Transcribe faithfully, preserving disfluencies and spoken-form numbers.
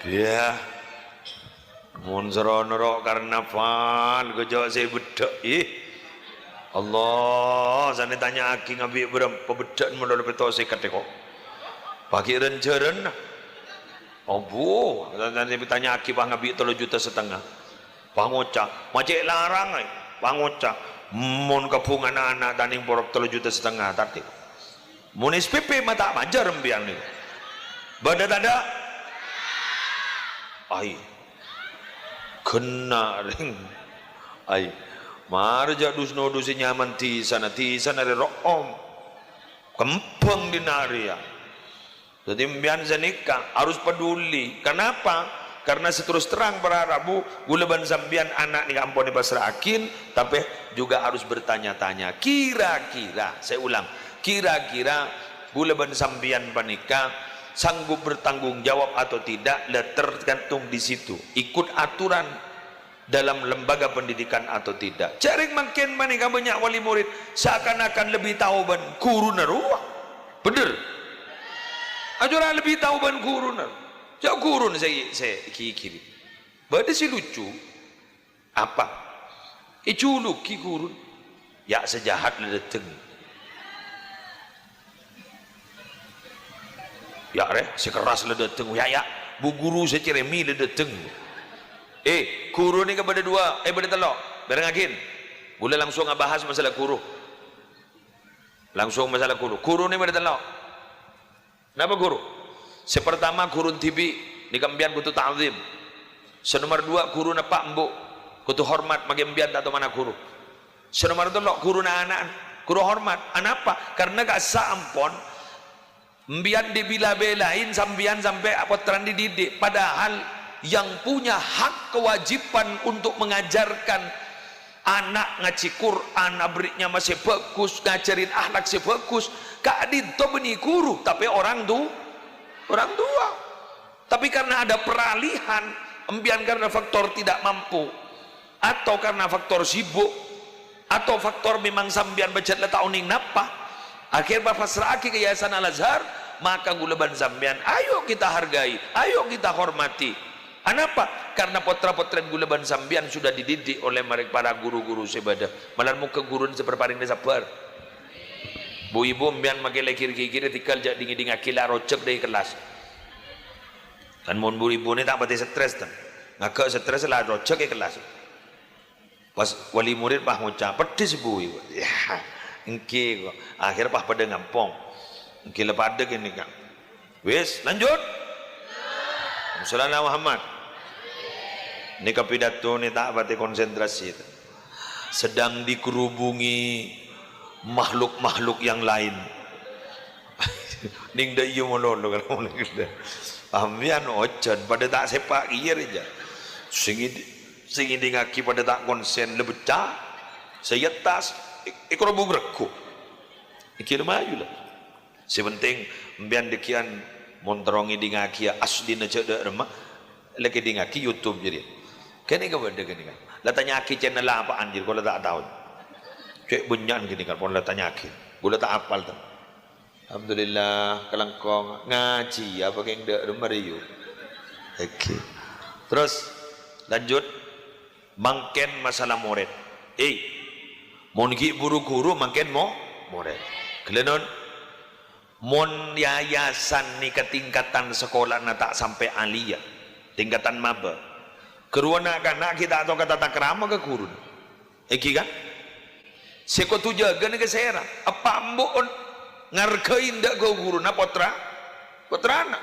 Iyâ. Mon soro noro' karnaval, ghâjâ' sè beddhâ', ih. Allah, sanè tanya'aghi ngabi' bârâmpa beddhâ'ân mon la pètto sèket èko. Paghi' rèn-jhârânna. Ambu, sanè tanya'aghi pas ngabi' tello juta setengah. Pas ngoca', "Ma' cè' larang, aè." Pas ngoca', "Mon kabbhungan ana' ta' nèng porop tello juta setengah, tadâ'." Mon S P P ma' ta' majâr empèyan nèko. Bâdâ tadâ'? Ai. Ghenna', rèng. Ai. Marè jhâ' dus-nodus sè nyaman dhisana, dhisana rè ro'om. Kembhâng dinna' rèya. Dhâddhi, empèyan sanèka harus peduli. Kenapa? Karena seterus terang, para rabu, ghulâ bân sampèyan ana' nèka ampon èpassra'aghin, tapè juga harus bertanya-tanya. Kira-kira, saya ulang, kira-kira ghulâ bân sampèyan panèka sanggup bertanggung jawab atau tidak? Lah, tergantung di situ. Ikut aturan dalam lembaga pendidikan atau tidak. Jhâ' rèng mangkèn panèka bânnya' wali murid seakan-akan lebih tao bân ghuruna rowa. Bhender? Ajhâ' lebih tao bân ghuruna. Jhâ' ghuruna sè, sè ghi-ghiri. Bâdâ sè lucu. Apa? Èjuluki ghurun. Ya', sè jahat la dâteng. Ya', rè, sè kerras la dâteng. Ya', ya', bu ghuru sè ceremi la dâteng. Eh, ghuru nèka bâdâ dua, eh, bâdâ tello'. Bârengngaghin. Ghulâ langsung ngabahas masalah ghuru. Langsung masalah ghuru. Ghuru nèka bâdâ tello'. Napa ghuru? Sè partama, ghurun dhibi', nèka empèyan kodhu ta'zim. Sè nomer duwâ', ghuruna eppa' embu', kodhu hormat, makè empèyan ta' tomana ghuru. Sè nomer tello', ghuruna ana'na, kodhu hormat. Anapa? Karena kassa' ampon, empèyan dibela-belain, sampèyan sampè' pottrana dididik. Padahal yang punya hak kewajiban untuk mengajarkan ana' ngajhi Qur'an, aberri' nyama sè bhâghus, ngajhârin akhlak sè bhâghus, ka'dinto bânnè ghuru, tapè orang tu-, orang tua. Tapi karena ada peralihan, empèyan karena faktor tidak mampu, atau karena faktor sibuk, atau faktor memang sampèyan pajhât la ta' onèng napa, akhèr pas passra'aghi ka Yayasan Al-Azhar, maka ghulâ bân sampèyan, ayo kita hargai, ayo kita hormati. Anapa? Karena pottra-pottrèn ghulâ bân sampèyan sudah dididik oleh mereka para guru-guru sè bâdâ. Malar moghâ ghuruna sè parparèngana sabbhâr. Bu-ibu, empèyan makè la ghi-ghiri, tèngghâl jhâ' ding-ngèdingngaghi la rojhâk dâri kellas. Kan mon bu-ibu nè ta' patè stres, ta'? Ngaghâ' stres la rojhâk è kellas. Pas wali murid pas ngoca', "Peddhis, Bu." Ya, èngghi kok. Akhèr pas padâ ngampong. Èngghi la padâ kènè, Kang. Wis, lanjut. Sholawat Muhammad. Nèka pidato nè ta' patè konsentrasi. Sedang dikerubungi makhluk-makhluk yang lain. Nèng dâ' iyâ malolo kalau. Ampèyan ojhân, padâ ta' sèpa' kèya rèya. Sè ngèding-, sè ngèdingngaghi padâ ta' konsen, la beccè'. Sè è attas, è-, èkarobung règgu. Èngghi la mayu la. Sè pentèng, empèyan dâgghi'ân mon terro ngèdingngaghi aslina jhâ' dâ' remma, la kèdingngaghi YouTube jârèya. Kènè' kabâdâ kènè' kan. La tanya'aghi channel apa'an jârèya, kaulâ ta' tao. Cè' bânnya'an kènè' kan, pon la tanya'aghi. Kaulâ ta' apal, ta'. Alhamdulillah, kalangkong ngajhi apa kèng dâ' remma rèya. Oke. Terros, lanjut. Mangkèn masalah morèd. Eh, mon ghi' buru ghuru, mangkèn mo-, morèd. Ghellâ' non, mon yayasan nèka tingkatan sakolana ta' sampè' aliyah, tingkatan maba, ghâruwa na'-kana' ghi' ta' tao ka tata krama ka ghuruna. Èngghi, kan? Sè kodhu jâgâ nèka sèra, eppa' embu'en ngargai endâ' ghâ-, ghuruna pottra, pottrana.